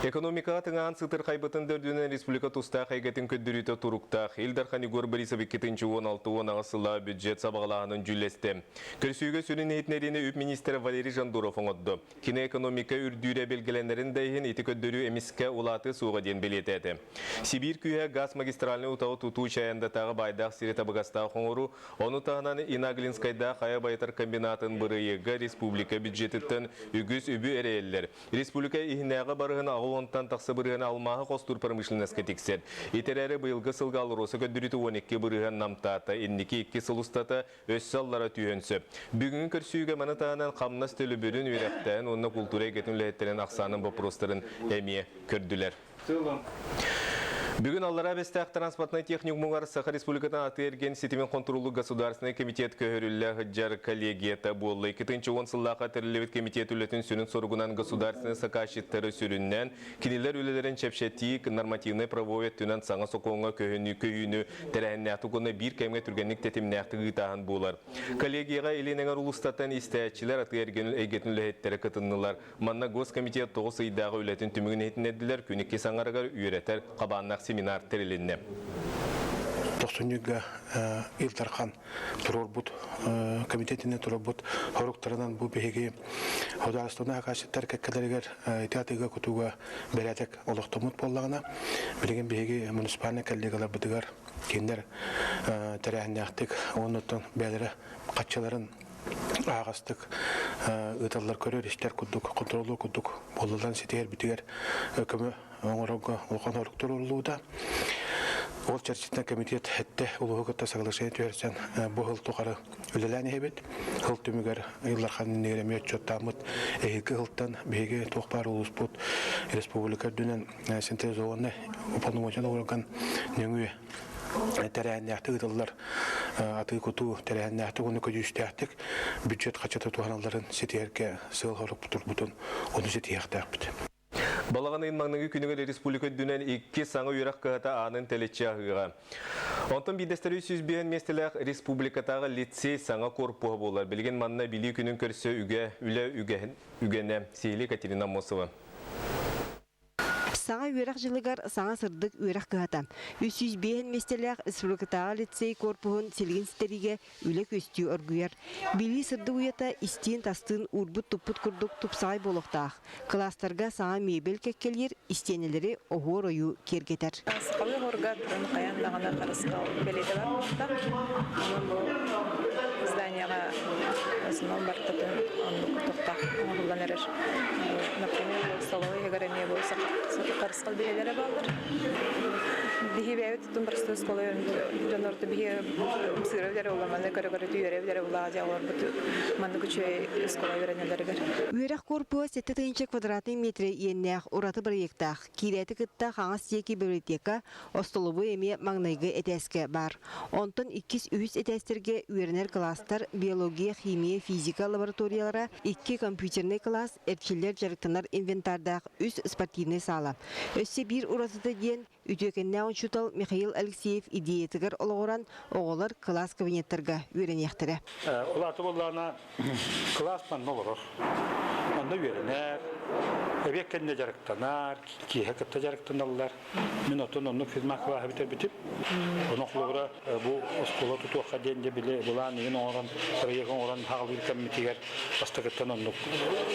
Экономикаҕа тыҥаан сытырхайбытын да үрдүнэн республика тустаах эйгэтин көрдөрүүтэ туруктаах. Ил Дархан Егор Борисов 2016-18 сыллаах бюджет сабаҕалааһынын дьүүллэстэ. Көрсүүгэ сүрүн иһитиннэриини үп министрэ Валерий Жандуров оҥордо. Кини экономика үрдүүрэ билгэлэнэрин да иһин ити көрдөрүү эмискэ улаатыа суоҕа диэн бэлиэтээтэ. Сибиир күүһэ газ магистральнай утаҕы тутуу Чайандатааҕы баайдаах сири табыгастаах оҥоруу, ону таһынан Инаглинскайдаах хайа байытар комбинатын бырайыага республика бюджетыттан үгүс үбү эрэйэллэр. Республика иһинээҕи барыһын 80-тан тахса бырыһыан алмааһы хостуур промышленноска тиксэр. Ити эрээри быйылгы сылга АЛРОСА көрдөрүүтэ 12 бырыһыан намтаата. Инники икки сыл устата өссө аллара түһүөн сөп. Бүгүҥҥү көрсүүгэ маны таһынан хамнас төлөбүрүн, үөрэхтээһин уонна култуура эйгэтин үлэһиттэрин ахсаанын боппуруостарын эмиэ көрдүлэр. Бүгүн Аллараа Бэстээх транспортнай техникумугар Саха Республикатын атыы-эргиэн ситимин хонтуруоллуур государственнай комитет көһөрүллэ сылдьар коллегията буолла. 2010 сыллаахха тэриллибит комитет үлэтин сүрүн соругунан государственнай сакаасчыттары сүрүннээн, кинилэр үлэлэрин чэпчэтии, нормативнай правовой өттүнэн саҥа сокуоҥҥа көһүүнү көһүүнү тэрээһиннээхтик уонна биир кэмҥэ түргэнник тэтимнээхтик ыытааһын буолар. Коллегияҕа Илин Эҥэр улуустартан истээччилэр, атыы-эргиэн эйгэтин үлэһиттэрэ кытыннылар. Манна Госкомитет тоҕус ыйдааҕы үлэтин түмүгүн иһитиннэрдилэр, күн иккис аҥарыгар үөрэтэр хабааннаах семинар тэрилиннэ. Тохсунньуга Ил Дархан туруорбут комитетинэн туруорбут соруктарынан бу биһиги судаарыстыбаннай акаасчыттар кэккэлэригэр ити атыыга кутууга бэрээдэк олохтоммут буоллаҕына, билигин биһиги муниципальнай коллегаларбытыгар кинилэр тэрээһиннээхтик уонна бэйэлэрэ хаччыларын аһаҕастык ыыталлар көрөр-истэр курдук, контроллуур курдук буолуллан ситиһэрбитигэр көмө оҥорорго улахан орук туруоруллубута. Ол чэрчитинэн комитет эттэ улууһу кытта соглашение түһэрсэн бу сыл тухары үлэлээн иһэбит. Сыл түмүгэр Ил Дархан иннигэр эмиэ отчуоттааммыт эһиилги сылтан биһиги туох баар улууспут республика үрдүнэн централизованный уполномоченный орган нөҥүө тэрээһиннээхтик ыытыллар атыы-кутуу тэрээһиннээхтик уонна көдьүүстээхтик бюджет хаччата туһаналларын ситиһэргэ сыал-сорук турбутун ону ситиһиэхтээхпит. Балаҕан ыйын маҥнайгы күнүгэр республика үрдүнэн икки саҥа үөрэх кыһата аанын тэлэччи аһыаҕа. Онтон биирдэстэрэ 305 миэстэлээх республикатааҕы лицей саҥа корпуһа буолар. Билигин манна Билии күнүн көрсө үгэ, үлэ үгэнэ. Сиһилии Катерина Аммосова. Саҥа үөрэх дьылыгар саҥа сырдык үөрэх кыһата. 305 миэстэлээх республикатааҕы лицей корпуһун силигин ситэриигэ үлэ күөстүү оргуйар. Билии сырдык уйата истиин-тастыын уурбут-туппут курдук тупсаҕай буолуохтаах. Кылаастарга саҥа мебель кэккэлиир, истиэнэлэри оһуор ойуу киэргэтэр. Сахалыы оһуорга хайаан даҕаны харысхал бэлиэтэ баар буолуохтаах. Онон бу зданияҕа в основном барытын оннук тохтоох оҥоһуллан эрэр. Например, столовой иһигэр эмиэ бу харысхал биһэлэрэ бааллар. Биһи бэйэбит тутун простой оскуола дьоннорто биһи сыыра билэр ула манна көрө-көрө үөрэ билэр улаҕа дьэ олорбут маннык үчүгэй оскуола үөрэнэллэригэр. Үөрэх корпуһа 7 тыһыынча квадратный метрэ иэннээх ураты бырайыактаах. Киирээти кытта хаҥас диэки библиотека, остолобуой эмиэ маҥнайгы этээскэ баар. Онтон иккис, үһүс этээстэргэ үөрэнэр кылаастар, биология, химия, физика лабораториялара, икки компьютернай кылаас, эрчиллэр дьарыктанар инвентардаах үс спортивнай саала. Өссө биир уратыта диэн, үтүөкэннээх учуутал Михаил Алексеев идеятыгар олоҕуран, оҕолор кылаас кабинеттарга үөрэниэхтэрэ. Ол аата буоллаҕына кылаас манна олорор. Манна үөрэнэр, эбиэт кэннэ дьарыктанар, киэһэ кытта дьарыктаналлар. Мин оттон оннук физмат кылааһы бүтэрбитим. Ону холобура бу оскуола тутуохха диэн дьэ били былаан игин оҥорон, проект оҥорон хаалыыр кэммитигэр бастакыттан оннук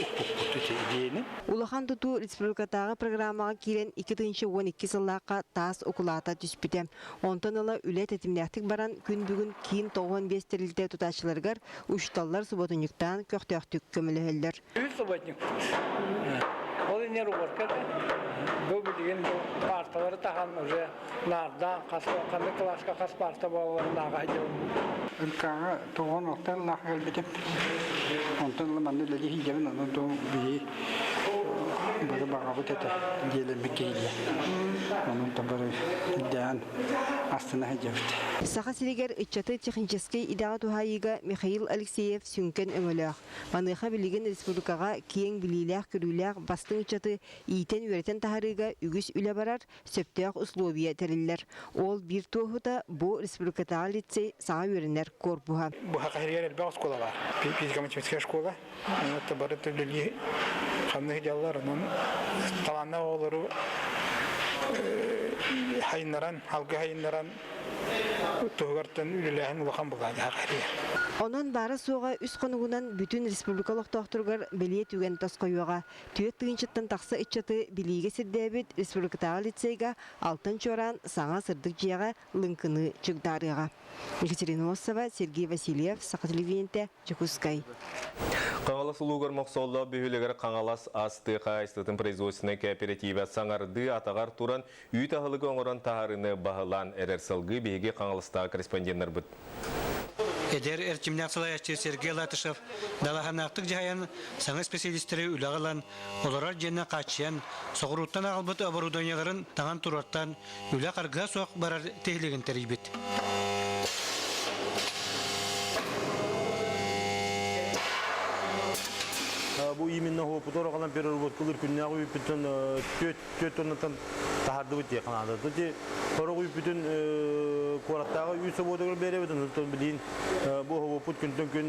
укпуппут ити идеяны. Улахан тутуу республикатааҕы программаҕа киирэн 2012 сыллаахха таас укулаата түспүтэ. Онтон ыла үлэ тэтимнээхтик баран, күн бүгүн киин 95 тэрилтэ тутааччыларыгар учууталлар субуотунньуктаан көхтөөхтүк көмөлөһөллөр. Үс субботник. Ол иннигэр уборка этэ. Бу билигин бу парталары таһан уже наардаан хас ханнык кылааска хас парта буолалларын ааҕа сылдьабын. Ыркааҕа тоҕон алтан лаах кэлбитим. Онтон ыла манна үлэлии сылдьабын, онон тоо биһи бары баҕабыт этэ дьиэлэммит киһилиэ. Онон бары ирдээн астына сылдьабыт. Саха сиригэр ыччаты техническэй идэҕэ туһаайыыга Михаил Алексеев сүҥкэн өҥөлөөх. Маныаха билигин республикаҕа киэҥ билиилээх-көрүүлээх бастыҥ ыччаты иитэн-үөрэтэн таһаарыыга үгүс үлэ барар, сөптөөх условия тэриллэр. Ол биир туоһута бу республикатааҕы лицей саҥа үөрэнэр корпуһа. Бу Хахаһырыгар элбэх оскуола баар. Физико-математическая школа. Это бары үлэлии. Ханнык дьаллар онон талааннаах оҕолору хайыннаран, алгы хайыннаран туһугартан үлэлээһин улахан былааннаах эрийэр. Онон баара-суоҕа үс хонугунан бүтүн республика олохтоохторугар бэлиэ түгэн тосхойуоҕа. Түөрт тыһыынчаттан тахса ыччаты билиигэ сирдээбит республикатааҕы лицейга Алтан Чуораан саҥа сырдык дьиэҕэ лыҥкыныы чыгдаарыаҕа. Екатерина Осова, Сергей Васильев, Саха телевидениетэ, Дьокуускай. Хаҥалас улуугар Мохсооллоох бөһүөлэгэр Хаҥалас ас тыа хаһаайыстыбатын производственнай кооператива саҥардыы атаҕар туран үүт аһылыгы оҥорон таһаарыыны баһылаан эрэр салгыы биһиги Хаҥаластааҕы корреспонденнарбыт. Эдэр эрчимнээх салайааччы Сергей Латышев далаһанаахтык дьаһайан саҥа специалистары үлэҕэ ылан, олорор дьиэни хааччыйан, соҕурууттан аҕалбыт оборудованиеларын таҥан туруортаан үлэ харгыһа суох барар тиһилигин тэрийбит. Бу именно опытор оҕалан переработкалыр күннээҕи үүппүттэн түөрт тоннаттан таһардыбыт дии ханаада. Ти хорох үүппүтүн куораттааҕы үүт собуотугар биэрэбит, онтон билиин бу хобуоппут күнтэн күн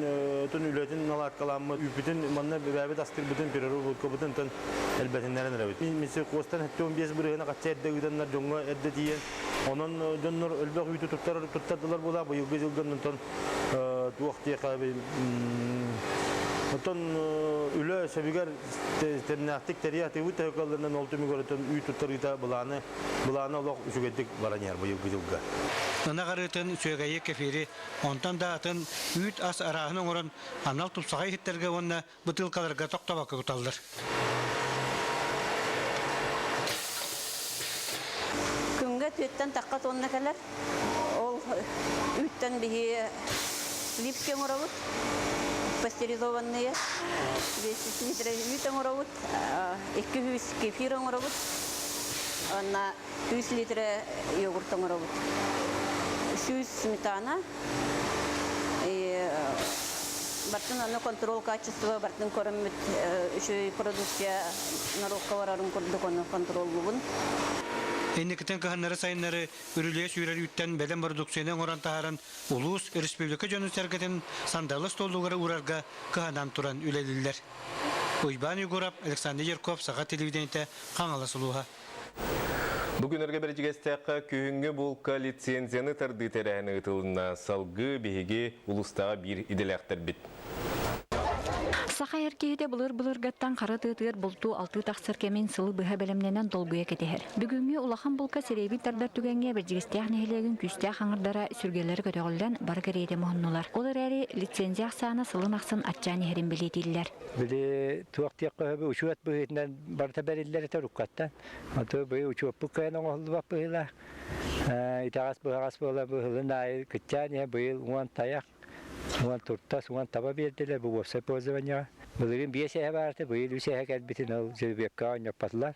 тун үлэтин наладкаламмыт үүппүтүн манна бэбээбит астырбытын переработкабытын тон элбэтиннэрэн эрэбит. Мин куостан 75 бырыһына хачча эрдэ ыытаннар дьоҥҥо эрдэ тиийэн, онон дьоннор элбэх үүтү туттар туттардылар буолаа быйылгы дьылга онтон туох диэхэ оттон үлэ сөбүгэр тэмнээхтик тэрийэ атыыбыт төһө ол түмүгэр отон үүт туттарыыта былааны былааны олох үчүгэйдик баран иһэр быйылгы дьылга. Ынах арыытын, сүөгэйи, кефири, онтон да атын үүт ас арааһын оҥорон анал тупсаҕай иһиттэргэ уонна бытыылкаларга тохтобокко куталлар. Күҥҥэ түөттэн тахха тонна кэлэр. Ол үүттэн биһи сливки оҥоробут, пастеризованные. 200 литр үүт оҥоробут, 200 кефир оҥоробут, уонна 100 литр йогурт оҥоробут. 100 сметана, Бартын аны контрол качества бартын көрөммүт үчүгэй продукция норуокка барарын курдук ону контроллубун. Инникитин кыһыннары-сайыннары үрүлүйэ сүүрэр үүттэн бэлэм бородууксуйаны оҥорон таһааран улуус, республика дьонун-сэргэтин сандалы столугар уурарга кыһанан туран үлэлииллэр. Уйбаан Егоров, Александр Ерков, Саха телевидениетэ, Хаҥалас улууһа. Бу күннэргэ Бэрдьигэстээххэ күһүҥҥү булка лицензияны тардыы тэрээһинэ ыытылынна. Салгыы биһиги улуустааҕы биир идэлээхтэрбит. Саха эр киһитэ былыр-былыргаттан хара тыатыгар бултуу-алтыы тахсар кэмин сылы быһа бэлэмнэнэн долгуйа кэтэһэр. Бүгүҥҥү улахан булка сирэйбин тардар түгэҥҥэ Бэрдьигэстээх нэһилиэгин күүстээх аҥардара сүргэлэрэ көтөҕүллэн бары кэриэтэ муһуннулар. Ол эрээри лицензия ахсаана сылын ахсын аччаан иһэрин бэлиэтииллэр. Били туох диэххэ сөбүй учуот быһыытынан барыта бэриллэр этэ уруккаттан. Ото быйыл учуоппут кыайан оҥоһуллубат быһыылаах. Итэҕэс быһаҕас буола быһылын аайы кыччаан иһэ быйыл уон тайах, уон туртас, уон таба биэрдилэр бу уопсай пользованиеҕа. Былырыын биэс эһэ баарта, быйыл үс эһэ кэлбитин ол жеребьевкаҕа оонньоппотулар.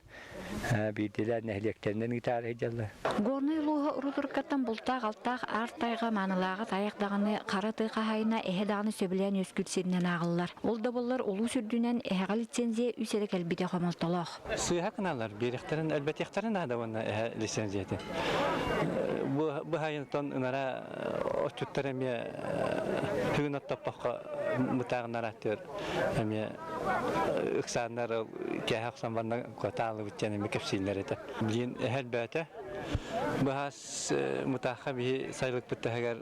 Биирдилээн нэһилиэктэринэн ыытаары сылдьаллар. Горнай улууһа урут-уруккаттан бултаах-алтаах аар тайҕа маанылааҕа тайах даҕаны, хара тыа хаһаайына эһэ даҕаны сөбүлээн үөскүүр сиринэн ааҕыллар. Ол да буоллар улуус үрдүнэн эһэҕэ лицензия үс эрэ кэлбитэ хомолтолоох. Сыыһа гыналлар, биэриэхтэрин, элбэтиэхтэрин наада уонна эһэ лицензиятын. Быһайынтан ынара отчуттар эмиэ бүгүн оттоппокко бытааҕынарааттыыр эмиэ ыксааннар кээһэ охсон барна куотаалыбыт диэн эмиэ кэпсииллэр этэ. Билигин эһэ элбээтэ. Быһаас мутаахха биһи сайылыкпыт таһыгар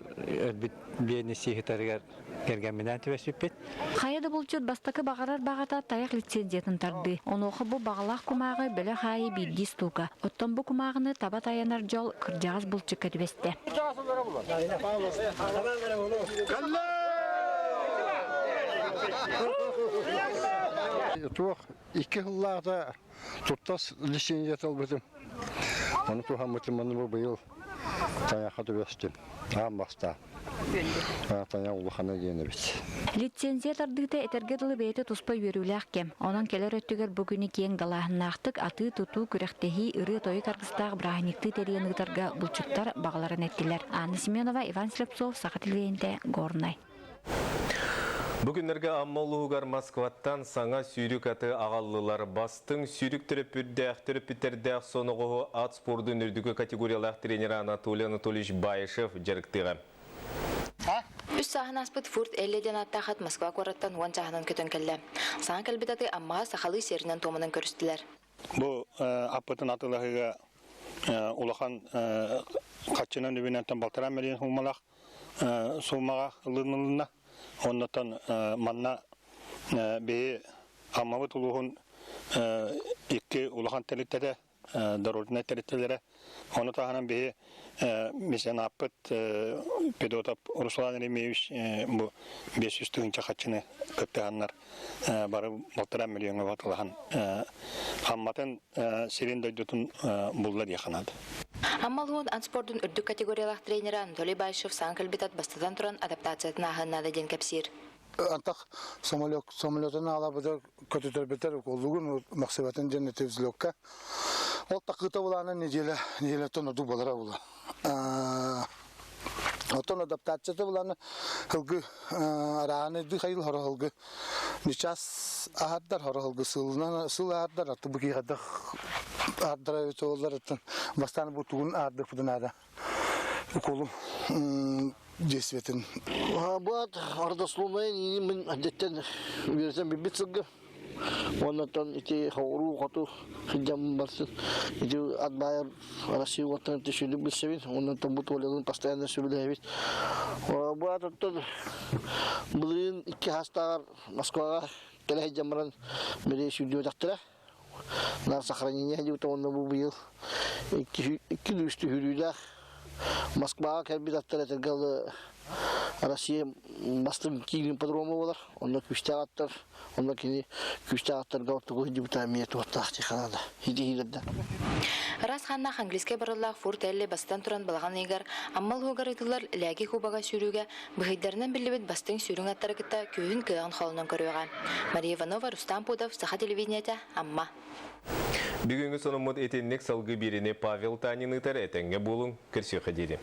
өлбүт биэни сииһитэригэр кэргэмминээн түбэспиппит. Хайа да булчут бастакы баҕарар баҕата тайах лицензиятын тардыы. Онуоха бу баҕалаах кумааҕы бөлөх аайы биирдии стука. Оттон бу кумааҕыны таба тайанар дьол кырдьаҕас булчукка түбэстэ. Туох икки сыллааҕыта туттас лицензията ылбытым. Ону туһаммытым, ону бу быйыл тайахха түбэстим. Аан бастаан. Тайах улахана диэн эбит. Лицензия тардыыта этэргэ дылы бэйэтэ туспа үөрүүлээх кэм. Онон кэлэр өттүгэр бу күнү киэҥ далааһыннаахтык атыы-тутуу, күрэхтэһии, ырыа-тойук аргыстаах бырааһынньыктыы тэрийэн ыытарга булчуттар баҕаларын эттилэр. Анна Семенова, Иван Слепцов, Саха телевидениетэ, Горнай. Бу күннэргэ Амма улууһугар Москваттан саҥа сүүрүк аты аҕаллылар. Бастыҥ сүүрүк төрөппүттээх төрөппүттэрдээх соноҕоһу ат спордун үрдүкү категориялаах тренера Анатолий Анатольевич Баишев дьарыктыаҕа. Үс сааһын ааспыт Фурт Элли диэн ааттаах ат Москва куораттан уон чааһынан көтөн кэллэ. Саҥа кэлбит аты Аммаҕа сахалыы сиэринэн-туомунан көрүстүлэр. Бу аппытын атыылаһыыга улахан хаччынан үбүнэн балтараа миллион суумалаах суумаҕа ылынылынна. Оннотон манна биһи Аммабыт улууһун икки улахан тэрилтэтэ дорожнай тэрилтэлэрэ. Ону таһынан биһи меценаппыт Педотов Руслан Еремеевич бу 500 тыһыынча хаччыны кыттыһаннар бары балтараа миллиоҥҥа батылаһан Амматын сирин дойдутун булла диэххэ наада. Амма улууһун ат спордун үрдүк категориялаах тренерэ Анатолий Баишев саҥа кэлбит ат бастатан туран адаптациятын ааһыан наада диэн кэпсиир. Антах самолет самолетын аалабытар көтүтэрбитер уколлугун махсыбатын диэн эти взлетка. Ол такыта булаана неделя неделяттан ордук болара була. Оттон адаптацията булаана хылгы арааны ды хайыл хоро хылгы час аһардар хоро хылгы сылынан сыл аһардар аты бу киһадах аһардара өтөоллар бастаан бу тугун аардык бутунаада уколу действиетин. Бу родословная мин әдеттен үөрэтэн билбит сылгы. Оннотон ити хоҕуруу хоту сылдьаммын барсын. Ити атбайар Россия уоттан ити билсэбин. Оннотон бу туалетын постоянно сөбүлэһэбит. Бу атыттан былырыын икки хастааҕар Москваҕа кэлэ сылдьан баран били сүрдүөтэхтэрэ. На сохранение диэбит уонна бу быйыл икки үс түһүрүүлээх Москваҕа кэлбит аттар этэргэ дылы Россия бастыҥ киин ипподрома буолар. Онно күүстээх аттар, онно кини күүстээх аттарга ортоку сылдьыбыта эмиэ туохтаах дии ситиһиилэрдэ. Ыраас хааннаах английскай барыллаах Фурт Элли бастан туран балаҕан ыйыгар Амма улууһугар ыытыллар Лээги кубога сүүрүүгэ Быһыйдарынан биллибит бастыҥ сүүрүҥ аттары кытта күүһүн кыаҕын холонон көрүөҕэ. Мария Иванова, Рустам Пудов, Саха телевидениетэ, Амма. Бүгүҥҥү сонуммут итинник салгыы биэриини Павел Танин ыытар этэҥҥэ буолуҥ, көрсүөххэ диэри.